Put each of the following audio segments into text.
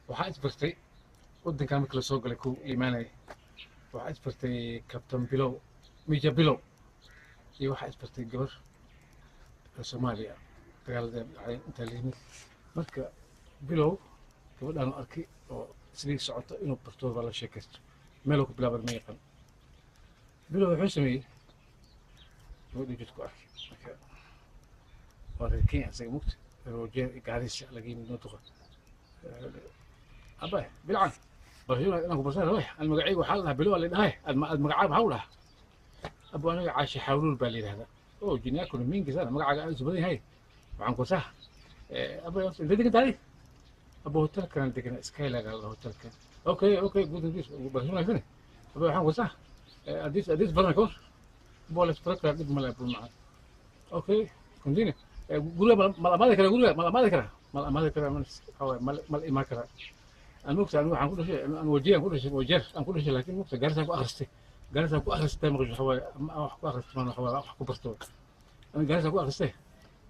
Waxaa isbartay waddankan markii lasoo galay ku imaanaya, waxaa isbartay Captain Bilow, Major Bilow, iyo waxaa isbartay gabar reer Soomaaliya. Dagaalada dhacday intaa la yimid. Marka Bilow gabadhaan arkay oo sidii socoto inuu barto baa la sheekaysto, meeluu ku bilaaban ma yaqaan. Bilow wuxuu sameeyey, gabadhii jidku arkay. Marka waa reer Kenya isaga, mugta reer Wajeer iyo Gaarisa laga yimid noo duqa. Abay bilcan barashada inaan ku barsan rabay. Aan magacayga waxaa la dhahaa Bilow la dhahay. Aad magacaaga maxaa u dhahaa? Abu, aniga Caashe Xawluul baa la yidhahdaa. Oo jina yako ni mingi sana, magacaaga aad isu badan yahay. Waxaan ku sax, abay, intee degan tahay? Abu, hotelkan degan, Skylark la hotelkan. Okay, good, this barasho wanaagsan. Abay, waxaan ku sax, hadii baran ka war abu, la isbaran karaa, dhib male, abu macaan. Okay, continue. Guriga ma la amaadi karaa? Guriga ma la amaadi karaa? Ma la amaadi karaa? Ma la imaan karaa? Aan mugta anigu waxaan ku dhashay, aan Wajeer aan ku dhashay, Wajeer aan ku dhashay, laakiin mugta Gaarisaan ku akhristay, Gaarisaan ku akhristay. Maqasho waxa waaye wax ku akhristay, maan waxa waaye wax ku barto. Aniga Gaarisaan ku akhristay,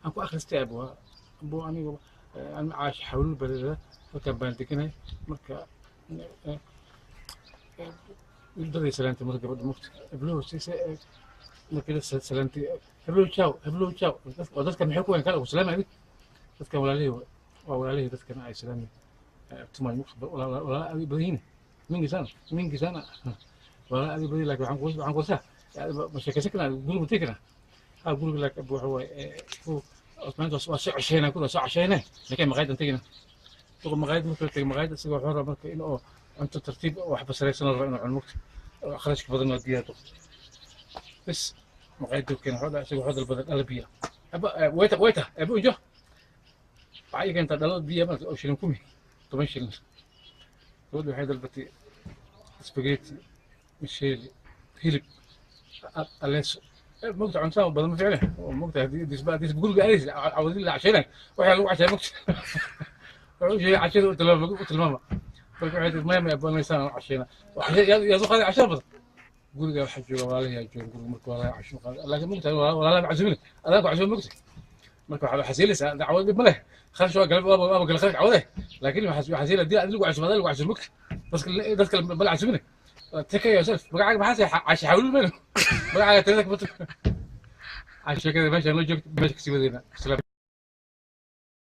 aan ku akhristay. Abu, anigu aan Caash Xawlul bareeda, halkan baan deganay. Marka daday salaantay. Marka gabadha mugta heblow si markii la salaantay, heblow ciao, heblow ciao. Oo dadka maxay ku weyn kala ku salaamay? Dadkan walaalihii waa walaalihii, dadkan ay salaamay tumay mugta walaala aad badan yihiin, mingi sana, mingi sana, walaala aad badan. Laakiin waxaan kusaa ma sheekaysan karaa? Guriga ma tegi karaa? Ha, guriga. Laakiin abu, waxa waaye ku maanta waa soo cesheynaa, kuna soo casheynaa, laakiin maqaayad tegina. Suuqa maqaayad marka la tegay, maqaayad isaga wuxuu rabaa marka in oo cunto tartiib wax basaraysan la rabo inuu cuno, mugta kharashka badan waa diyaar. Bas maqaayad keena, wuxuu isaga wuxuu dalbaday dhalo biya. Aba waiter, waiter, abu injo, waxaa ii keentaa dhalo biya marka oo shilin 10, 10 shilin. Gabadha waxay dalbatay spaghetti, misheli, hilib, aleeso. Mogta cuntada badan ma ficne. Mogta haddii guriga aadaysa cawadi la casheynay, waxaa lagu casheey. Mogta wuxuu sheegay cashada u tilmaama, u tilmaama. Marka waxay tiri, maya maya, banaysaan aan casheyna. Yaad u qaaday cashada badan. Guriga waxaa jooga walaalahi yaa jooga guriga. Marka walaalahi casho qaaday, laakiin mogta walaalaha ma casumin, adaa ku casumin. Mogta marka waxaa xasiilaysaa dacwad, dhib ma leh, kharash waa galay, waaba galay kharash cawade, laakiin waxaa xasiila haddii adigu casuum, adaa lagu casuum. Mogta dadka ma la casumine. Take care yourself. Magacaaga maxaa say? Caashe Xawlul mayno magacaaga tirada kuma. Sheekada meesha noo joogto, meesha kasii wadayna. Salaam.